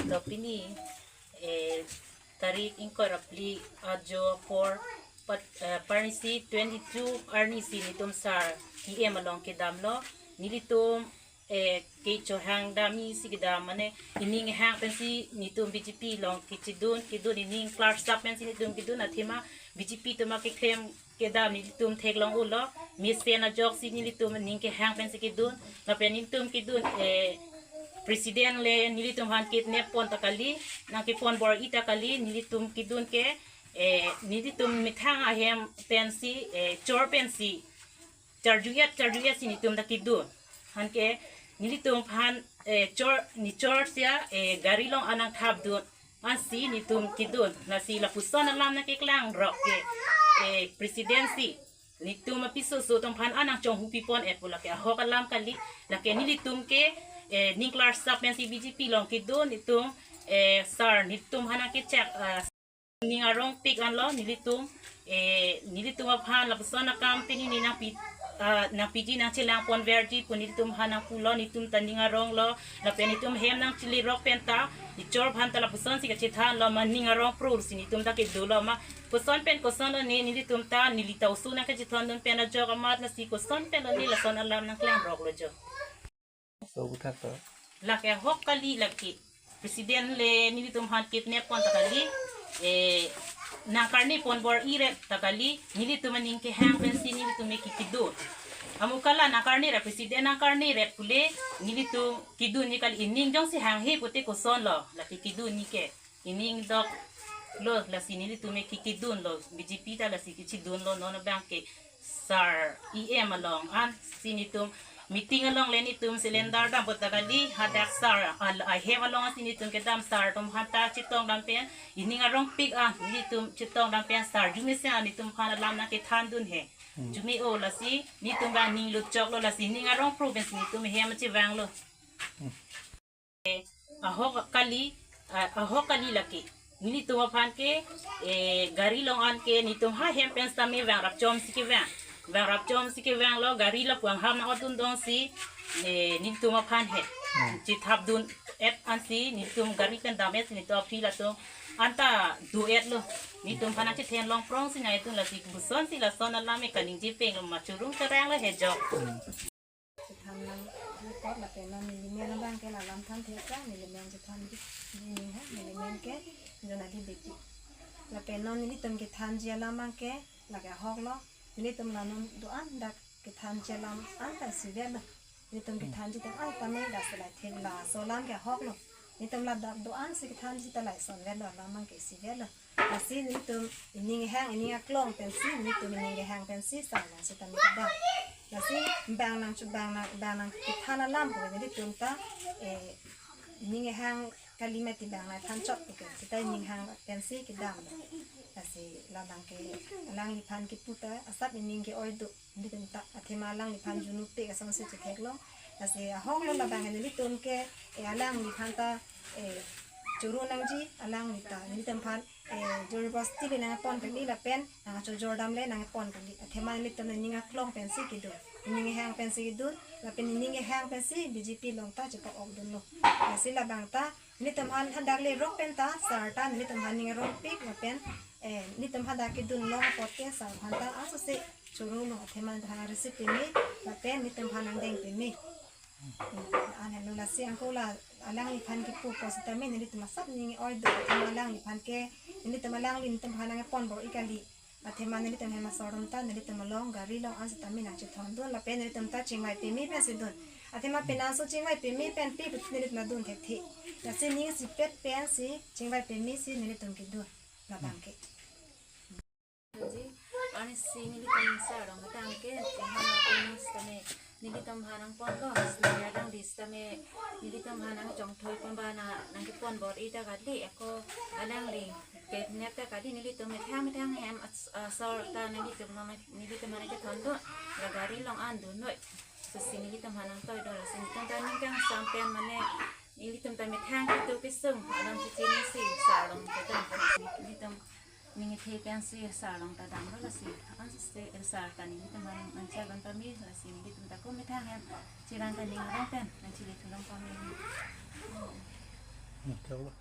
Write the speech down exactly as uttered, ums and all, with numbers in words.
To pini, eh, tarik ingkoi ra phli ajo apor pat, eh, parnisi twenty-two arnisi nelitum sar E M along kedamlo. Nelitum, eh, kechohang dam isi kedam mane ining hang pensi nelitum B J P along kechedun, kedun ining clear sap pensi nelitum kedun athema B J P atum akeklem kedam nelitum theklong-olo, mesen ajoksi nelitum ining kehang pensi kedun, lapen nelitum kedun, eh, president le nelitum aphan kidnap pon ta kali, nangkepon bor-i ta kali, nelitum kedun ke, eh, nelitum methang ahem pensi, eh, chor pensi, charju-et, charju-et si nelitum ta kedun. Anke nelitum aphan, eh, chor, ne chor sia, eh, gari along an nangthapdun ansi nelitum kedun. Lasi lapuson alam nangkeklangrok ke, eh, president si nelitum apiso so atum aphan an nangchonghu pipon-et pu lake ahok alam kali. Lake nelitum ke, eh, ining clear sap pensi B J P along kedun nelitum, eh, sar nelitum aphan nangkechak, ah, ning arongpik anlo nelitum, eh, nelitum aphan lapuson akam pini ne nangpi, ah, nangpiji nangchelang ponverji pu nelitum aphan nangpulo, nelitum ta ning aronglo, lapen nelitum hem nangchilirok penta, ne chor aphan ta lapusonsi kachethanlo ma ning arong pro si nelitum ta kedolo ma, koson pen kosonlo ne nelitum ta neli ta oso nangkachethondun pen ajok amat lasi koson penlo ne lason alam nangklangroklo jo. So, buthak to. Lake ahok kali lake. President le nelitum aphan kidnap pon ta kali. Eh, nangkarni pon bor-iret ta kali. Nelitum aning kehang pensi nelitum ke kedun. Amu kala nangkarni ra president nangkarniret pule nelitum kedun ne kali ining jongsi hanghe pute kosonlo. Lake kedun ne ke. Ining doklo lasi nelitum ke kedunlo. B J P ta lasi kechedunlo non abang ke. Sar E M along ansi nelitum meeting along le nelitum cylinder dam pon ta kali hadak sar al-, ahem along ansi nelitum kedam sar atum aphan ta chetong dam pen ining arongpik an nelitum chetong dam pen sar arjumesen an nelitum aphan alam nangkethandun he. Hmm. Arjume-o lasi nelitum abang ning lutchoklo lasi ning arong pro pensi nelitum hem chevanglo. Hmm. Ahok kali, ah, ahok kali lake. Nelitum aphan ke, eh, gari along an ke nelitum ha hem pen sitame vang rapchomsi kevang. Vang rapchomsi kevanglo gari lapu angham nang-otdun dongsi, eh, nelitum aphan he. Hmm. Chethapdun-et ansi nelitum gari pen dam-et si nelitum aphi latum anta do-etlo. Nelitum aphan nangchethenlong prongsi nangdun lasi pusonsi lason alam ke kaningje penglo ma churung cheranglo he jo. Hmm. Chethan lang report lapen non neli men abang ke la lam than thek ra, neli men chethan di, di ning ha, neli men ke Jonali Beypi. Lapen non nelitum kethanji alam abang ke lake ahoklo. Nelitum la non do-an dak kethanji alam anta isivetlo. Nelitum kethanji atum anta me dak selai thek laso alam ke ahoklo. Nelitum ladak do-an si kethanji ta la isonvetlo, alam abang ke isivetlo. Lasi nelitum ining hang, ining aklong pensi, nelitum ining hang pensi sar nang sitame kedam. Lasi bang nang chu bang nang, bang nangkethan alam pu nelitum ta, eh, ining hang kali mati bang nangthan chot pu ke, sita ining hang pensi kedam. Lasi labang ke alangliphan kipu ta asap ining ke-oi do. Nelitum ta athema alangliphan junu pe kasong si chetheklong. Lasi ahoklo labang nelitum ke, eh, alangliphan ta, eh, choro nangji alangli ta. Nelitum aphan, eh, jor basti le nangpon kali lapen nangchojor dam le nangpon kali. Athema nelitum ining aklong pensi kedun. Ining hang pensi kedun. Lapen ining hang pensi B J P along ta chepok-okdunlo. Lasi labang ta nelitum aphan hadak lerok pen ta sar ta nelitum aphan ning arongpik lapen, eh, nelitum hadak kedunlong apot ke sar aphan ta asose chorolo athema nelitum aphan receive peme lapen nelitum aphan nangdeng peme. Hmm, an helo lasi angko la alangliphan kipu apot sitame nelitum asap ining oi do athema alangliphan ke nelitum alangli nelitum aphan nangpon bor-i kali. Athema nelitum hem asor atum ta nelitum along gari along an sitame nangchethondun lapen nelitum ta chingvai peme pensi dun. Athema penang so chingvai peme pen pi put nelitum dun thekthe. Lasi ning isipet pensi chingvai peme si nelitum kedun labang ke. Ji, arnisi nelitum sar along ketang ke, hana penang sitame nelitum aphan nangponlo, sitame alangli sitame nelitum aphan nangchongthoi pon ba na, nangkepon bor-i ta kali, ako alangli kidnap ta kali, nelitum methang methang hem as-, asor ta nelitum nang, nelitum aphan nangchethondun, la gari along an dunnoi. Lasi nelitum aphan nangtoi do, lasi nelitum ta ning kangsam pen mane, nelitum ta methang kitu kisung, alam chichinisi sar along kedam, nelitum ning ithe pensi sar along ta damlo lasi. Ansi sar ta nelitum aphan nangchebang pame lasi nelitum ta ko methang hem chelang ta ning arong pen nangchilithulong pame. Chalo.